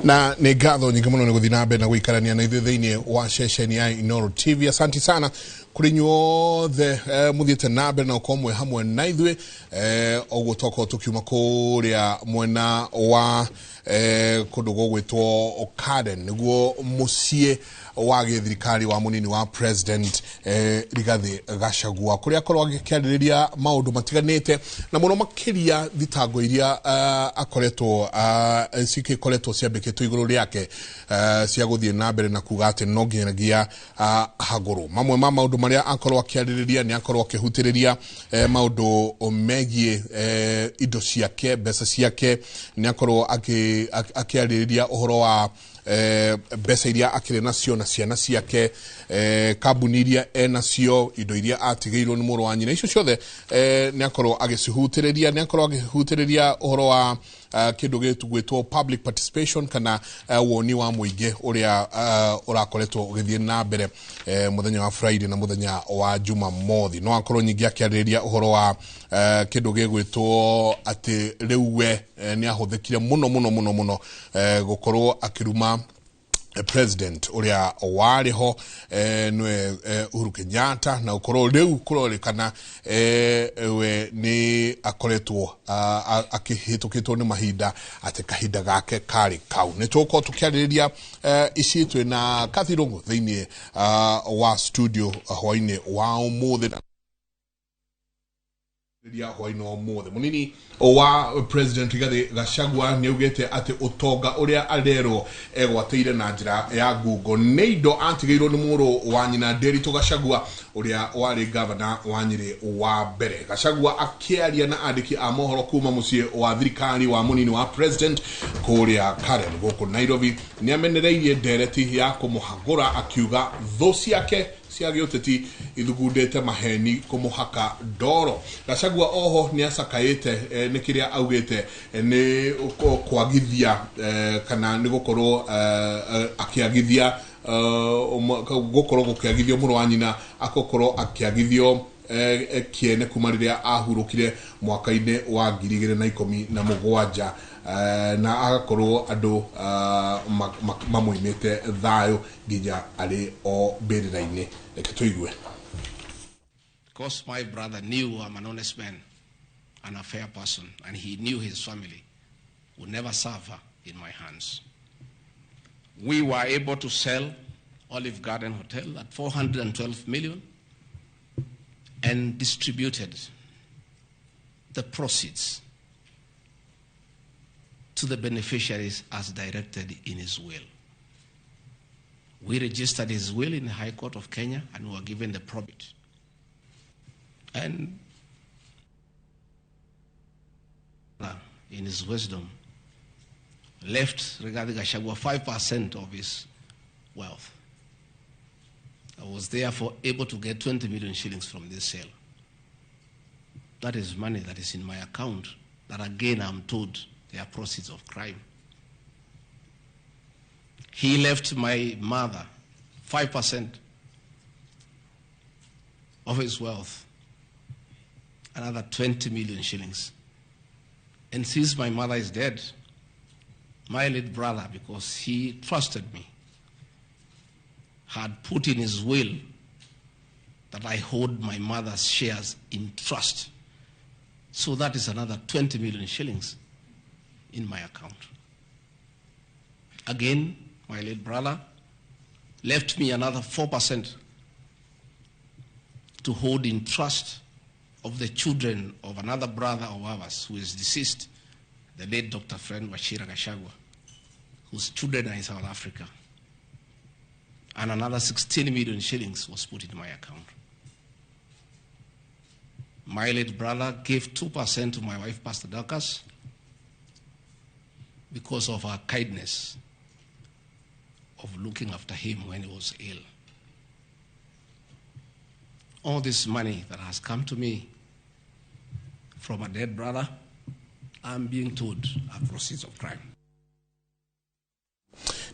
Na nĩ ngatho nyingĩ mũno nĩ gũthiĩ na mbere na gũikarania na ithuĩ thĩinĩ wa ceceni ya Inooro TV. Asanti sana kũrĩ inyuothe mũthiĩte na mbere na gũkorwo mwĩ hamwe na ithuĩ ũguo twakorwo tũkiuma kũrĩa mwena wa kũndũ gũgwĩtwo Karen, nĩguo mũciĩ wa gĩthirikari wa mũnini wa president Rigathi Gachagua, kũrĩa akorwo agĩkĩarĩrĩria maũndũ matiganĩte na mũno makĩria thitango iria akoretwo cigĩkoretwo ciambĩkĩtwo igũrũ rĩake cia gũthiĩ na mbere na kuga atĩ no nginyagia hagũrũ. Mamwe ma maũndũ marĩa akorwo akĩarĩrĩria nĩ akorwo akĩhutĩrĩria maũndũ megiĩ indo ciake, mbeca ciake, nĩ akorwo akĩarĩrĩria ũhoro wa mbeca iria akĩrĩ nacio na ciana ciake, kambuni iria enacio, indo iria atigĩirwo nĩ mũrũ wa nyina, icio ciothe nĩ akorwo agĩcihutĩrĩria. Nĩ akorwo akĩhutĩrĩria ũhoro wa kĩndũ gĩgwĩtwo public participation kana woni wa mũingĩ ũrĩa ũrakoretwo ũgĩthiĩ na mbere mũthenya wa Friday na mũthenya wa Jumamothi. No akorwo nyingĩ akĩarĩrĩria ũhoro wa kĩndũ gĩgwĩtwo atĩ rĩu we nĩ ahũthĩkire mũno mũno mũno mũno gũkorwo akĩruma president ũrĩa warĩ ho nĩwe Uhuru Kenyatta, na gũkorwo rĩu kũrorĩkana we nĩ akoretwo akĩhĩtũkĩtwo nĩ mahinda, atĩ kahinda gake karĩ kau. Nĩ tũgũkorwo tũkĩarĩrĩria ici twĩ na Kathy Rũngũ thĩinĩ wa studio hwainĩ wa ũmũthĩ. Hwainĩ wa ũmũthĩ mũnini wa president Rigathi Gachagua nĩ augĩte atĩ ũtonga ũrĩa arerwo egwatĩire na njĩra ya ngungo nĩ indo atigĩirwo nĩ mũrũ wa nyina Nderitu Gachagua ũrĩa warĩ gavana wa Nyĩrĩ wa mbere. Gachagua akĩaria na andĩki a mohoro kuma mũciĩ wa thirikari wa mũnini wa president kũrĩa Karen gũkũ Nairobi, nĩ amenereirie ndereti ya kũmũhagũra akiuga thũ ciake cia gĩũteti ithugundĩte maheni kũmũhaka ndoro. Gachagua oho nĩ acakaĩte nĩ kĩrĩa augĩte nĩ kwagithia kana nĩ gũkorwo akĩagithia gũkorwo gũkĩagithio mũrũ wa nyina, agokorwo akĩagithio kĩene kuma rĩrĩa ahurũkire mwaka-inĩ wa 2017, na agakorwo andũ mamũimĩte thayũ nginya arĩ o mbĩrĩra-inĩ. Reke tũigue. Because my brother knew I'm an honest man and a fair person, and he knew his family would never suffer in my hands. We were able to sell Olive Garden Hotel at 412 million and distributed the proceeds to the beneficiaries as directed in his will. We registered his will in the High Court of Kenya and were given the probate. And in his wisdom, left Rigathi Gachagua 5% of his wealth. I was therefore able to get 20 million shillings from this sale. That is money that is in my account that again I'm told they are proceeds of crime. He left my mother 5% of his wealth, another 20 million shillings. And since my mother is dead, my late brother, because he trusted me, had put in his will that I hold my mother's shares in trust. So that is another 20 million shillings in my account. Again, my late brother left me another 4% to hold in trust of the children of another brother of ours who is deceased, the late Dr. Friend Wachira Gachagua, whose children are in South Africa. And another 16 million shillings was put in my account. My late brother gave 2% to my wife, Pastor Dorcas, because of her kindness of looking after him when he was ill. All this money that has come to me from a dead brother, I'm being told are proceeds of crime.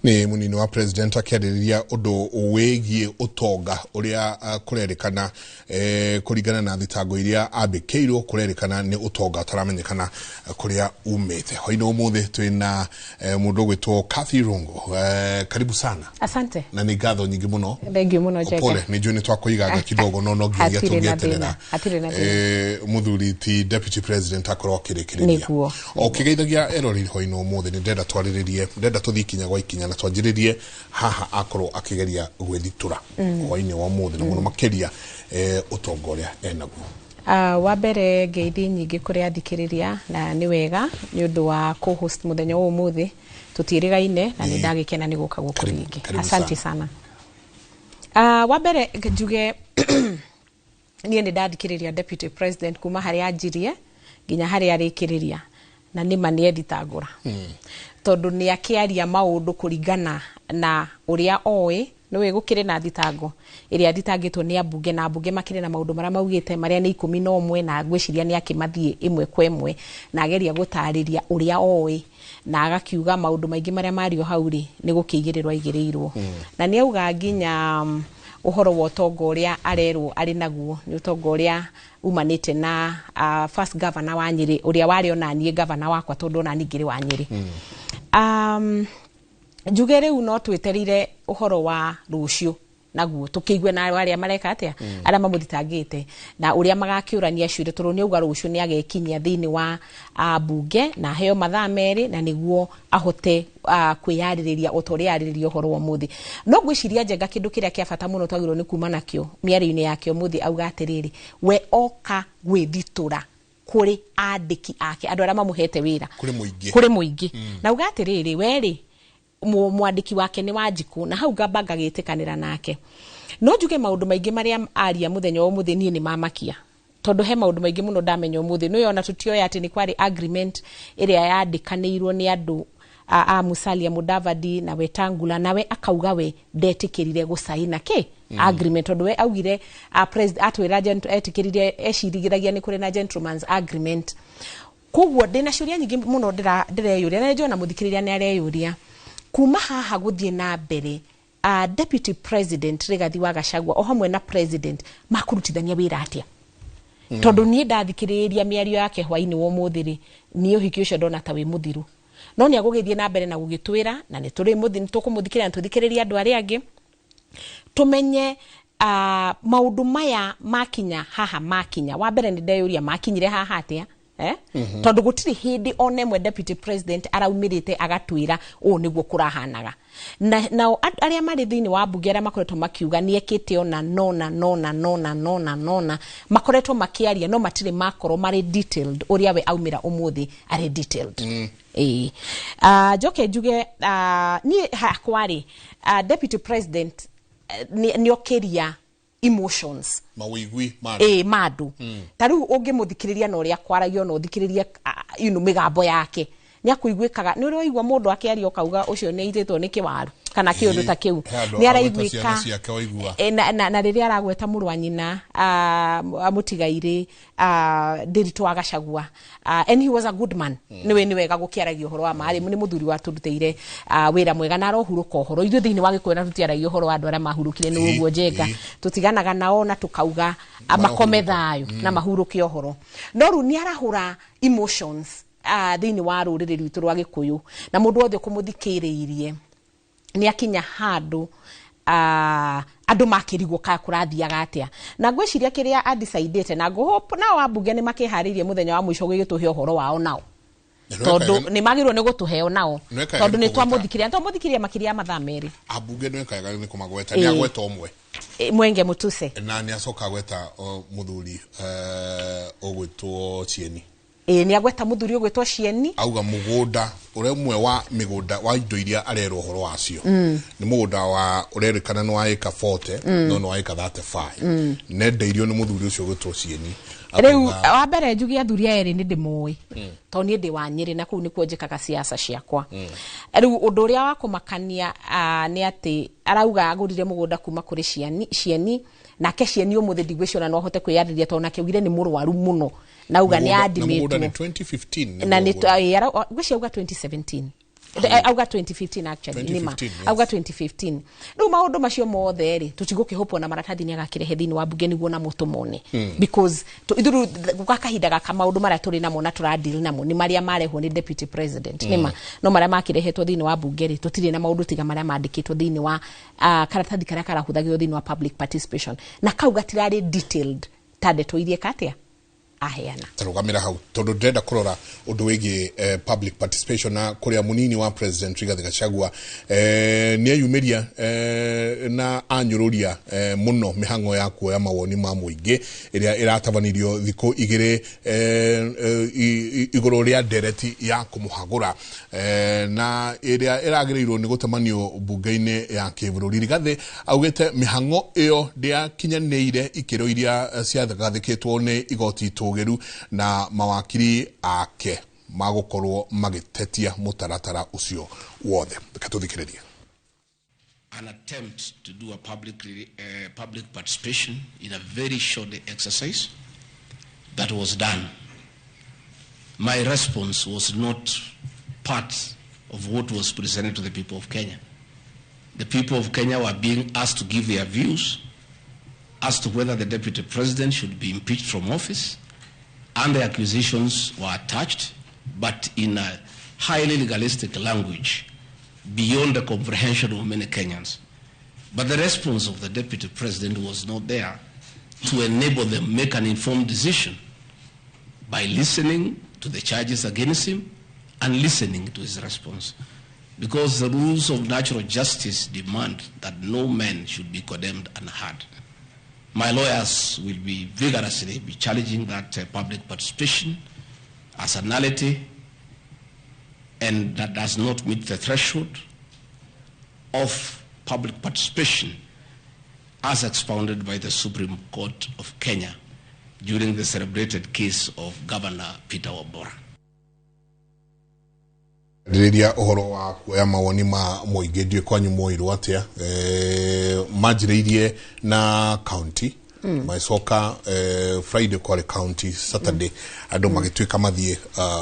Nĩ munini wa president akĩarĩrĩria ũndũ wĩgiĩ ũtonga ũrĩa kũrerĩkana kũringana na thitango iria ambĩkĩirwo, kũrerĩkana nĩ ũtonga ũtaramenyekana kũrĩa umĩte. Hwainĩ ũmũthĩ twĩna mũndũ ũgwĩtwo Kathy Rungu. Karibu sana. Asante. Na nĩ ngatho nyingĩ mũno. Thank you mũno, Njega. Pole, nĩ njũĩ nĩ twakũiganga kidogo, no nginyagia Hatirĩ na tũngĩeterera thĩna, hatirĩ na thĩna. Mũthuri ti deputy president akorwo akĩrĩkĩrĩria. Nĩguo. O kĩgeithagia erori hwainĩ ũmũthĩ, nĩ ndĩrenda twarĩrĩrie, ndĩrenda tũthiĩ ikinya gwa ikinya na twanjĩrĩrie haha akorwo akĩgeria gwĩthitũra hwainĩ wa ũmũthĩ, na mũno makĩria ũtonga ũrĩa enaguo. Wa mbere, ngeithi nyingĩ kũrĩ athikĩrĩria, na nĩ wega nĩ ũndũ wa co-host mũthenya wa ũmũthĩ, tũtiĩrĩgaine na nĩ ndagĩkena nĩ gũka gũkũ Karibu, rĩngĩ. karibu Asante sana. sana. Wa mbere njuge niĩ nĩ ndathikĩrĩria deputy president kuma harĩa anjirie nginya harĩa arĩkĩrĩria, na nĩ ma nĩ ethitangũra, tondũ nĩ akĩaria maũndũ kũringana na ũrĩa oĩ. Nĩũĩ gũkĩrĩ na thitango ĩrĩa athitangĩtwo nĩ ambunge, na ambunge makĩrĩ na maũndũ marĩa maugĩte marĩa nĩ 11, na ngwĩciria nĩ akĩmathiĩ ĩmwe kwa ĩmwe na ageria gũtarĩria ũrĩa oĩ, na agakiuga maũndũ maingĩ marĩa mario hau rĩ nĩ gũkĩigĩrĩrwo aigĩrĩirwo. Na nĩ auga nginya ũhoro wa ũtonga ũrĩa arerwo arĩ naguo nĩ ũtonga ũrĩa umanĩte na first governor wa Nyĩrĩ, ũrĩa warĩ ona niĩ governor wakwa, tondũ ona niĩ ngĩrĩ wa Nyĩrĩ. Njuge rĩu no twĩterire ũhoro wa rũciũ naguo tũkĩigue na arĩa mareka atĩa, arĩa mamũthitangĩte na ũrĩa magakĩũrania ciũria, tondũ nĩ auga rũciũ nĩ agekinyia thĩinĩ wa bunge na aheo mathaa 2 na nĩguo ahote kwĩyarĩrĩria o ta ũrĩa arĩrĩria ũhoro wa ũmũthĩ. No ngwĩciria, Njenga, kĩndũ kĩrĩa kĩa bata mũno twagĩrĩirwo nĩ kuma nakĩo mĩario-inĩ yake ũmũthĩ, auga atĩrĩrĩ, we oka gwĩthitũra kũrĩ andĩki ake, andũ arĩa mamũhete wĩra. Kũrĩ mũingĩ. Kũrĩ mũingĩ. Na auga atĩrĩrĩ, we rĩ mwandĩki wake nĩ Wanjikũ, na hau ngamba ngagĩtĩkanĩra nake. No njuge maũndũ maingĩ marĩa aria mũthenya wa ũmũthĩ niĩ nĩ mamakia, tondũ he maũndũ maingĩ mũno ndamenya ũmũthĩ. Nĩ ona tũtioĩ atĩ nĩ kwarĩ agreement ĩrĩa yandĩkanĩirwo nĩ andũ a Musalia Mudavadi na Wetangula, nawe akauga we ndetĩkĩrire gũcaina kĩ agreement, tondũ we augire atwĩra etĩkĩrire ecirigithagia nĩ kũrĩ na gentleman's agreement. Koguo ndĩna ciũria nyingĩ mũno ndĩreyũria, na nĩnjũĩ ona mũthikĩrĩria nĩ areyũria kuma haha gũthiĩ na mbere, deputy president Rigathi wa Gachagua o hamwe na president makũrutithania wĩra atĩa? Tondũ niĩ ndathikĩrĩria mĩario yake hwainĩ wa ũmũthĩ rĩ, niĩ ũhiki ũcio ndona ta wĩ mũthiru, no nĩ agũgĩthiĩ na mbere na gũgĩtwĩra, na nĩ tũkũmũthikĩrĩria na tũthikĩrĩrie andũ arĩa angĩ tumenye maũndũ maya makinya haha makinya. Wa mbere nĩ ndeyũria makinyire haha atĩa, eh? Tondũ gũtirĩ hĩndĩ ona ĩmwe deputy president araumĩrĩte agatwĩra ũũ nĩguo kũrahanaga. Na nao arĩa marĩ thĩinĩ wa mbunge, arĩa makoretwo makiuga nĩ ekĩte ona nona nona nona nona nona, makoretwo makĩaria no matirĩ makorwo marĩ detailed ũrĩa we aumĩra ũmũthĩ arĩ detailed. Ĩĩ. Njoke njuge niĩ hakwa rĩ, deputy president nĩ okĩria emotions, mawĩigwi ma ĩ ma andũ. Ta rĩu ũngĩmũthikĩrĩria na ũrĩa kwaragia, ona ũthikĩrĩrie mĩgambo yake, nĩ akũiguĩkaga nĩ ũrĩa waigua mũndũ akĩaria ũkauga ũcio nĩ aitĩtwo nĩ kĩwaru kana kĩũndũ ta kĩu. He andũ nĩ agweta araiguĩka ciana ciake waigua. E, na rĩrĩa aragweta mũrũ wa nyina mũtigairĩ Ndiritu wa Gachagua, and he was a good man. Nĩwe nĩ wega gũkĩaragia ũhoro wa ma, nĩ mũthuri watũrutĩire wĩra mwega na arohurũka ũhoro. Ithuĩ thĩinĩ wa Gĩkũyũ na tũtiaragia ũhoro wa andũ arĩa mahurũkire, nĩ ũguo, Njenga? Tũtiganaga nao na tũkauga makome thayũ na mahurũke ũhoro. No rĩu nĩ arahũra emotions thĩinĩ wa rũrĩrĩ rwitũ rwa Gĩkũyũ, na mũndũ wothe ũkũmũthikĩrĩirie nĩ akinya handũ andũ makĩrigwo kana kũrathiaga atĩa. Na ngwĩciria kĩrĩa adecidĩte, na ngũhope nao ambunge nĩ makĩharĩirie mũthenya wa mũico gũgĩtũhe ũhoro wao nao, tondũ nĩ magĩrĩirwo nĩ gũtũheo nao, Nĩweka tondũ nĩ nĩ kũgweta. twamũthikĩria makĩria ya mathaa 2. Ambunge nĩwekaga nĩ kũmagweta, nĩ agweta ũmwe. Mwenge Mutuse. Na nĩ acoka agweta mũthuri ũgwĩtwo Chieni. Ĩ, nĩ agweta mũthuri ũgwĩtwo Cieni. Auga mũgũnda ũrĩa ũmwe wa mĩgũnda wa indo iria arerwo ũhoro wacio nĩ mũgũnda wa ũrerĩkana nĩ wa ĩka 40 no nĩ wa ĩka 35, nendeirio nĩ mũthuri ũcio ũgwĩtwo Cieni. Rĩu Akauga- wa mbere njuge athuri aya erĩ nĩ ndĩmoĩ, tondũ niĩ ndĩ wa Nyĩrĩ na kũu nĩkuo njĩkaga siasa ciakwa. Rĩu ũndũ ũrĩa wa kũmakania nĩ atĩ arauga agũrire mũgũnda kuma kũrĩ Ciani, Cieni nake Cieni ũmũthĩ ndigwĩciona no ahote kwĩyarĩria, tondũ nake augire nĩ mũrwaru mũno na auga nĩ Na mũgũnda nĩ andimĩtwo 2015 na nĩ nĩguo ũgũrire. ngwĩcia auga 2017. Auga 2015 actually nĩma. 2015, yes. Auga 2015. Rĩu maũndũ macio mothe rĩ, tũtigũkĩhũpwo na maratathi nĩ agakĩrehe thĩinĩ wa mbunge nĩguo namo tũmone, because ithuĩ gwa kahinda gaka maũndũ marĩa tũrĩ namo na tũradeal namo nĩ marĩa marehwo nĩ deputy president, nĩma. No marĩa makĩrehetwo thĩinĩ wa mbunge rĩ, tũtirĩ na maũndũ tiga marĩa mandĩkĩtwo thĩinĩ wa karatathi karĩa karahũthagĩrwo thĩinĩ wa public participation, na kau gatirarĩ detailed ta ndeto iria katia aheana. Tarugamira hau tondu ndĩrenda kũrora ũndũ wĩgiĩ public participation na kũrĩa mũnini wa president Rigathi Gachagua nĩ eyumĩria na anyũrũria mũno mĩhang'o ya kuoya mawoni ma mũingĩ ĩrĩa ĩratabanirio thikũ igĩrĩ igũrũ rĩa ndereti ya kũmũhagũra na ĩrĩa ĩragĩrĩirwo nĩ gũtamanio mbunge-inĩ ya kĩbũrũri. Rigathi augĩte mĩhang'o ĩyo ndĩakinyanĩire ikĩro iria ciagathĩkĩtwo nĩ igoti itũgĩru na mawakiri ake magũkorwo magĩtetia mũtaratara ũcio wothe. Reke tũthikĩrĩrie. An attempt to do a public participation in a very short exercise that was done. My response was not part of what was presented to the people of Kenya. The people of Kenya were being asked to give their views as to whether the deputy president should be impeached from office, and the accusations were attached, but in a highly legalistic language beyond the comprehension of many Kenyans. But the response of the deputy president was not there to enable them make an informed decision by listening to the charges against him and listening to his response. Because the rules of natural justice demand that no man should be condemned unheard. My lawyers will be vigorously be challenging that public participation as a nullity and that does not meet the threshold of public participation as expounded by the Supreme Court of Kenya during the celebrated case of Governor Peter Wambora. Rĩrĩa ũhoro wa kuoya mawoni ma mũingĩ, ndiũĩ kwanyu mwoirwo atĩa. Manjĩrĩirie na county, magĩcoka Friday kwarĩ county, Saturday andũ magĩtuĩka mathiĩ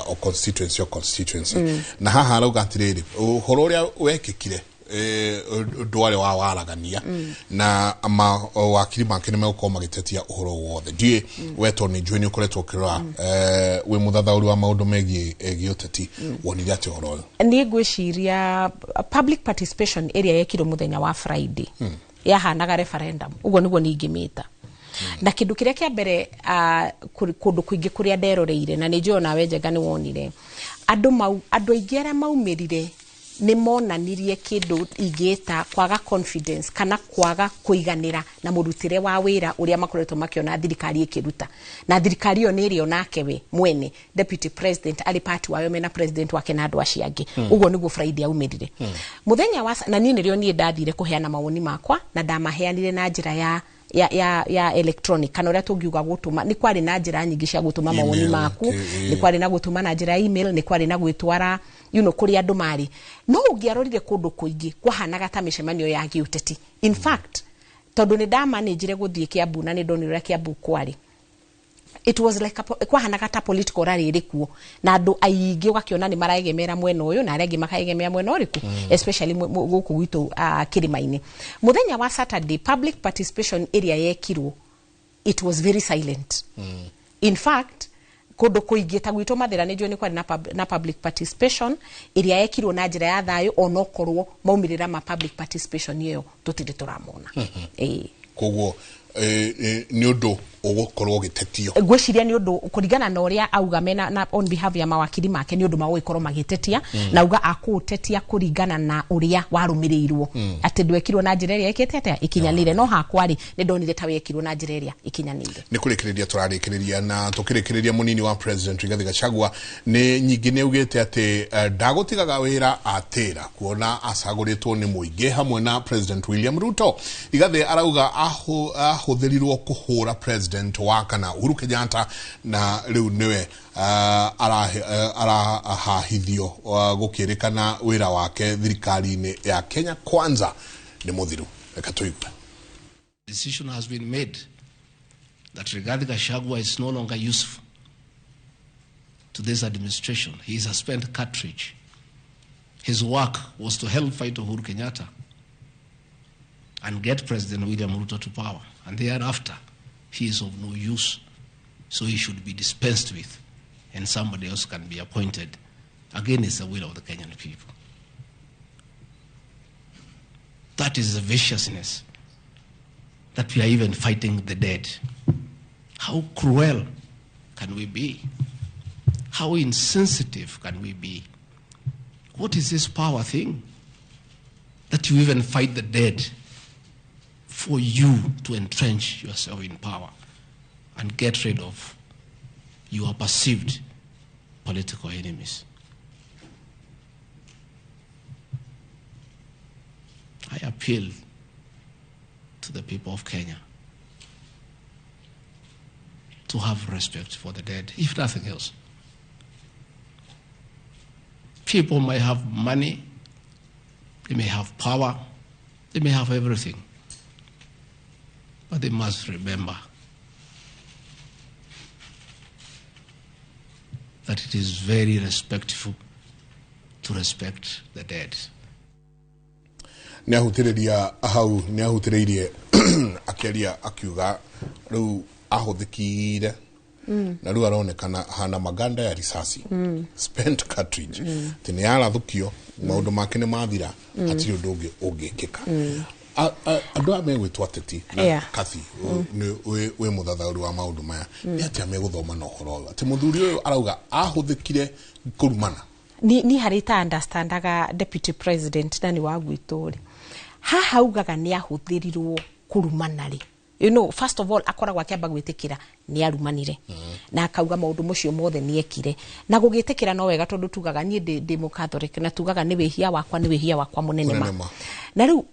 o constituency o constituency. Na haha arauga atĩrĩrĩ, ũhoro ũrĩa wekĩkire ndwarĩ wa waragania na mawakiri make nĩ megũkorwo magĩtetia ũhoro wothe. Ndiũĩ we tondũ nĩ njũĩ nĩ ũkoretwo ũkĩrora, wĩ mũthathaũri wa maũndũ megiĩ gĩũteti, wonire atĩa ũhoro ũyũ? Niĩ ngwĩciria public participation ĩrĩa yekirwo mũthenya wa Friday yahanaga referendum, ũguo nĩguo niĩ ingĩmĩta. Na kĩndũ kĩrĩa kĩa mbere, kũndũ kũingĩ kũrĩa nderoreire, na nĩ njũĩ onawe Njenga nĩ wonire andũ mau, andũ aingĩ arĩa maumĩrire nĩ monanirie kĩndũ ingĩta kwaga confidence kana kwaga kũiganĩra na mũrutĩre wa wĩra ũrĩa makoretwo makĩona thirikari ĩkĩruta. Na thirikari ĩyo nĩ ĩrĩa onake we mwene deputy president arĩ part wayo, mena president wake na andũ acio angĩ. Ũguo nĩguo Friday aumĩrire. Mũthenya wa na niĩ nĩrĩo niĩ ndathire kũheana mawoni makwa, na ndamaheanire na njĩra ya electronic, kana ũrĩa tũngiuga gũtũma. Nĩ kwarĩ na njĩra nyingĩ cia gũtũma mawoni Email, maku. Okay. Nĩ kwarĩ na gũtũma na njĩra ya email, nĩ kwarĩ na gwĩtwara kũrĩa andũ marĩ. No ũngĩarorire kũndũ kũingĩ kwahanaga ta mĩcemanio ya gĩũteti. In fact, tondũ nĩ ndamanĩnjire gũthiĩ Kiambu na nĩ ndonire ũrĩa Kiambu kwarĩ, it was like kwahanaga ta political rally ĩrĩ kuo, na andũ aingĩ ũgakĩona nĩ maraegemera mwena ũyũ na arĩa angĩ makaegemera mwena ũrĩkũ, especially gũkũ gwitũ kĩrĩma-inĩ. Mũthenya wa Saturday, public participation ĩrĩa yekirwo, it was very silent. In fact, kũndũ kũingĩ ta gwitũ Mathĩra nĩ njũĩ nĩ kwarĩ na public participation ĩrĩa yekirwo na njĩra ya thayũ, onokorwo maumĩrĩra ma public participation ĩyo tũtirĩ tũramona. Ĩĩ. Koguo nĩ ũndũ ũgũkorwo ũgĩtetio. Ngwĩciria nĩ ũndũ kũringana na ũrĩa auga mena na on behalf ya mawakiri make, nĩ ũndũ magũgĩkorwo magĩtetia, na auga akũũtetia kũringana na ũrĩa warũmĩrĩirwo, atĩ ndwekirwo na njĩra ĩrĩa ĩkĩte atĩa ĩkinyanĩire. No hakwa rĩ, nĩ ndonire ta wekirwo na njĩra ĩrĩa ĩkinyanĩire. Nĩ kũrĩkĩrĩria tũrarĩkĩrĩria, na tũkĩrĩkĩrĩria, mũnini wa president Rigathi Gachagua nĩ nyingĩ nĩ augĩte atĩ ndagũtigaga wĩra atĩra kuona acagũrĩtwo nĩ mũingĩ hamwe na president William Ruto. Rigathi arauga ahũthĩrirwo kũhũra president wa kana Uhuru Kenyatta, na rĩu nĩwe arahahithio gũkĩrĩkana wĩra wake thirikari-inĩ ya Kenya Kwanza nĩ mũthiru. Reke tũigue. Decision has been made that Rigathi Gachagua is no longer useful to this administration. He is a spent cartridge. His work was to help fight Uhuru Kenyatta and get President William Ruto to power. And thereafter, he is of no use. So he should be dispensed with, and somebody else can be appointed against the will of the Kenyan people. That is the viciousness that we are even fighting the dead. How cruel can we be? How insensitive can we be? What is this power thing that you even fight the dead for you to entrench yourself in power and get rid of your perceived political enemies? I appeal to the people of Kenya to have respect for the dead, if nothing else. People may have money, they may have power, they may have everything, but they must remember that it is very respectful to respect the dead. Nĩ ahutĩrĩria hau, nĩ ahutĩrĩirie akĩaria akiuga rĩu ahũthĩkire na rĩu aronekana hana maganda ya risasi, spent cartridge, atĩ nĩ yarathũkio, maũndũ make nĩ mathira, hatirĩ ũndũ ũngĩ ũngĩkĩka. Andũ aya megwĩtwo ateti na Kathi nĩ wĩ mũthathaũri wa maũndũ maya, nĩ atĩa megũthoma na ũhoro ũyũ atĩ mũthuri ũyũ arauga ahũthĩkire kũrumana? Ni harĩ ta understandaga deputy president na nĩ wa gwitũ rĩ, haha augaga nĩ ahũthĩrirwo kũrumana rĩ, first of all akoragwo akĩamba gwĩtĩkĩra nĩ arumanire na akauga maũndũ macio mothe nĩ ekire, na gũgĩtĩkĩra no wega tondũ tugaga niĩ ndĩ mũkatholic na tugaga nĩ wĩhia wakwa, nĩ wĩhia wakwa mũnene ma. Mũnene ma. Na rĩu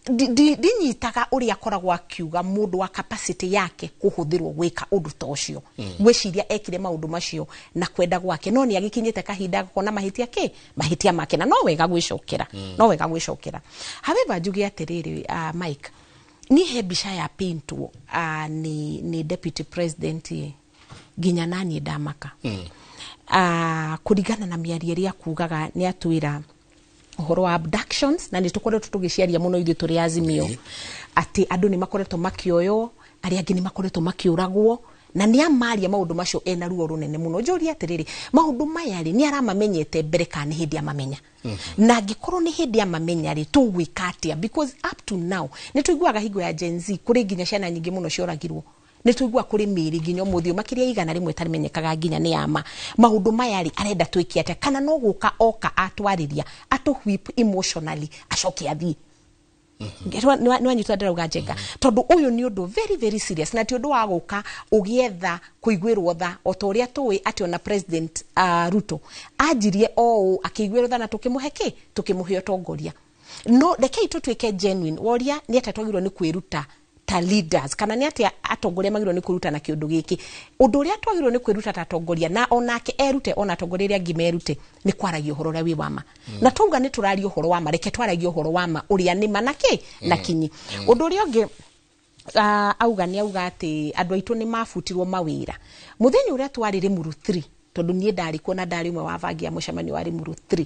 ndinyitaga ũrĩa akoragwo akiuga mũndũ wa capacity yake kũhũthĩrwo gwĩka ũndũ ta ũcio, gwĩciria ekire maũndũ macio na kwenda gwake, no nĩ agĩkinyĩte kahinda agakona mahĩtia kĩ mahĩtia make, na no wega gwĩcokera, no wega gwĩcokera. However, njuge atĩrĩrĩ, Mike, niĩ he mbica ya paintwo nĩ deputy president ĩ, nginya naniĩ ndamaka kũringana na mĩario ĩrĩa akugaga. Nĩ atwĩra ũhoro wa abductions na nĩ tũkoretwo tũgĩciaria mũno ithuĩ tũrĩ Azimio atĩ andũ nĩ makoretwo makĩoywo, arĩa angĩ nĩ makoretwo makĩũragwo, na nĩ amaria maũndũ macio ena ruo rũnene mũno. Njũrie atĩrĩrĩ, maũndũ maya rĩ, nĩ aramamenyete mbere kana nĩ hĩndĩ amamenya? Na angĩkorwo nĩ hĩndĩ amamenya rĩ, tũgwĩka atĩa? Because up to now nĩ tũiguaga hingo ya Gen Z kũrĩ nginya ciana nyingĩ mũno cioragirwo, nĩ tũigua kũrĩ mĩĩrĩ nginya ũmũthĩ ũyũ makĩria 100 ĩtamenyekaga nginya nĩ yama. Maũndũ maya rĩ, arenda twĩke atĩa? Kana no gũka oka atwarĩria atũ whip emotionally acoke athiĩ? Nĩ wanyita ndĩrauga njenga, tondũ ũyũ nĩ ũndũ very very serious na ti ũndũ wa gũka ũgĩetha kũiguĩrwo tha, o ta ũrĩa tũĩ atĩ ona President Ruto anjirie o ũũ akĩiguĩrwo tha na tũkĩmũhe kĩ, tũkĩmũhe ũtongoria. No rekei tũtuĩke genuine. Woria nĩ atĩa twagĩrĩirwo nĩ kwĩruta ta leaders, kana nĩ atĩa atongoria magĩrĩirwo nĩ kwĩruta na kĩũndũ gĩkĩ? Ũndũ ũrĩa twagĩrĩirwo nĩ kwĩruta ta atongoria, na onake erute, ona atongoria arĩa angĩ merute, nĩ kwaragia ũhoro ũrĩa wĩ wa ma. Na twauga nĩ tũraria ũhoro wa ma, reke twaragie ũhoro wa ma ũrĩa nĩ ma na kĩ na kinyi. Ũndũ ũrĩa ũngĩ auga nĩ auga atĩ andũ aitũ nĩ mabutirwo mawĩra mũthenya ũrĩa twarĩ Limuru 3, tondũ niĩ ndarĩ kuo na ndarĩ ũmwe wa bangi ya mũcemanio wa Limuru 3.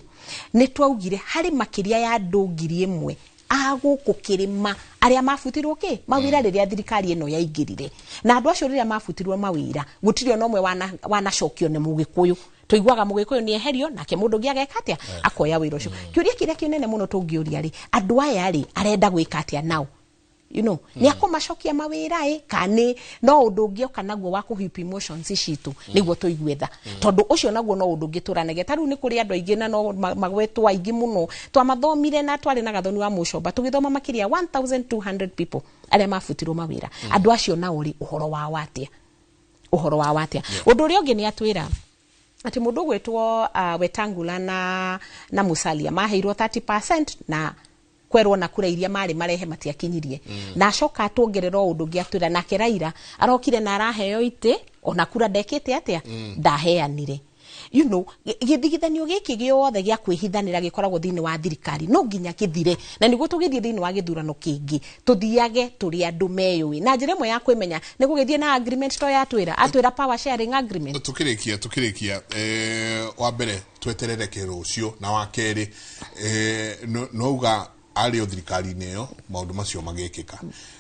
Nĩ twaugire harĩ makĩria ya andũ 1,000 a gũkũ kĩrĩma arĩa mabutirwo kĩ mawĩra rĩrĩa thirikari ĩno yaingĩrire, na andũ acio rĩrĩa mabutirwo mawĩra gũtirĩ ona ũmwe wanacokio. Nĩ mũgĩkũyũ tũiguaga mũgĩkũyũ nĩ eherio nake mũndũ ũngĩ ageka atĩa? Akoya wĩra ũcio. Kĩũria kĩrĩa kĩnene mũno tũngĩũria rĩ, andũ aya rĩ, arenda gwĩka atĩa nao? Nĩ akũmacokia mawĩra ĩ, kana nĩ no ũndũ ũngĩ oka naguo wa kũhip emotions citũ nĩguo tũigue tha? Tondũ ũcio naguo no ũndũ ũngĩ tũranagia. Ta rĩu nĩ kũrĩ andũ aingĩ na no magwetwo aingĩ mũno twamathomire na twarĩ na Gathoni wa Mũcomba tũgĩthoma makĩria ya 1200 people arĩa mabutirwo mawĩra. Andũ acio nao rĩ, ũhoro wao atĩa? Ũhoro wao atĩa? Ũndũ ũrĩa ũngĩ nĩ atwĩra atĩ mũndũ ũgwĩtwo Wetangula na Musalia maheirwo 30% na kwerwo na kura iria marĩ marehe matiakinyirie. Na acoka atuongerera o ũndũ ũngĩ, atwĩra nake Raila arokire na araheo itĩ ona kura ndekĩte atĩa, ndaheanire. Gĩthigithanio gĩkĩ gĩothe gĩa kwĩhithanĩra gĩkoragwo thĩinĩ wa thirikari no nginya kĩthire, na nĩguo tũgĩthiĩ thĩinĩ wa gĩthurano kĩngĩ tũthiage tũrĩ andũ meyũĩ. Na njĩra ĩmwe ya kwĩmenya nĩ gũgĩthiĩ na agreement to yatwĩra atwĩra power sharing agreement. Tukirikia wa mbere tweterere ke rũciũ, na wa kerĩ nouga arĩ o thirikari-inĩ ĩyo maũndũ macio magĩkĩka.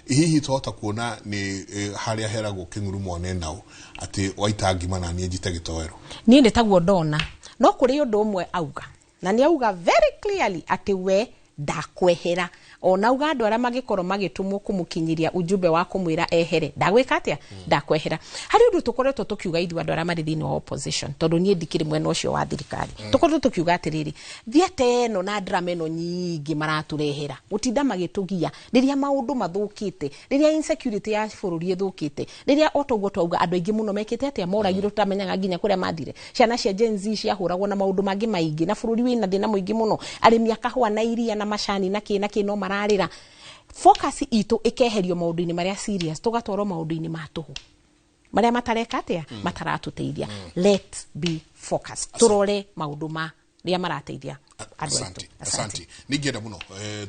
Hihi twahota kuona nĩ harĩa heragwo kĩng'uru mone nao atĩ waita ngima na niĩ njite gĩtoero? Niĩ nĩ taguo ndona, no kũrĩ ũndũ ũmwe auga, na nĩ auga very clearly atĩ we ndakwehera. Ona auga andũ arĩa mangĩkorwo magĩtũmwo kũmũkinyĩria ujumbe wa kũmwĩra ehere, ndagwĩka atĩa, ndakwehera. Harĩ ũndũ tũkoretwo tũkiuga ithuĩ andũ arĩa marĩ thĩinĩ wa opposition, tondũ niĩ ndikĩrĩ mwena ũcio wa thirikari, tũkoretwo tũkiuga atĩrĩrĩ, theatre ĩno na drama ĩno nyingĩ maratũrehera gũtinda magĩtũgia rĩrĩa maũndũ mathũkĩte, rĩrĩa insecurity ya bũrũri ĩthũkĩte, rĩrĩa o toguo twauga andũ aingĩ mũno mekĩte atĩa, moragirwo tutamenyaga nginya kũrĩa mathire, ciana cia Gen Z ciahũragwo na maũndũ mangĩ maingĩ, na bũrũri wĩna thĩna mũingĩ mũno, arĩmi a kahũa na iria na macani na kĩ na kĩ no mararĩra. Focus itũ ĩkeherio maũndũ-inĩ marĩa serious, tũgatwarwo maũndũ-inĩ ma tũhũ marĩa matareka atĩa, mataratũteithia. Let's be focused, tũrore maũndũ ma rĩa marateithia andũ aitũ. Asante, asante. Ningĩenda mũno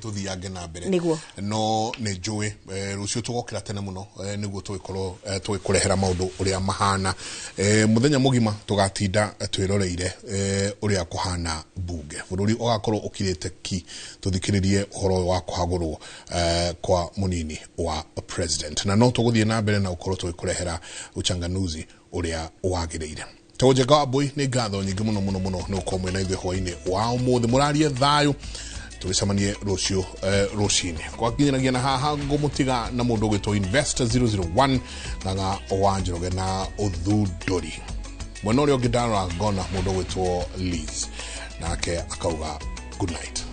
tũthiange na mbere. Nĩguo. No nĩ njũĩ rũciũ tũgokĩra tene mũno nĩguo tũgĩkorwo tũgĩkũrehera maũndũ ũrĩa mahana. Mũthenya mũgima tũgatinda twĩroreire ũrĩa kũhana mbunge, bũrũri ũgakorwo ũkirĩte ki tũthikĩrĩrie ũhoro ũyũ wa kũhagũrwo kwa mũnini wa president, na no tũgũthiĩ na mbere na gũkorwo tũgĩkũrehera uchanganuzi ũrĩa wagĩrĩire. Tũnjenga wa Mbui, nĩ ngatho nyingĩ mũno mũno mũno nĩ gũkorwo mwĩna ithuĩ hwainĩ wa ũmũthĩ. Mũrarie thayũ, tũgĩcemanie rũciũ rũcinĩ. Gwakinyanagia na haha ngũmũtiga na mũndũ ũgwĩtwo Investor 001 Ng'ang'a wa Njoroge na ũthundũri. Mwena ũrĩa ũngĩ ndarora ngona mũndũ ũgwĩtwo Liz, nake akauga good night.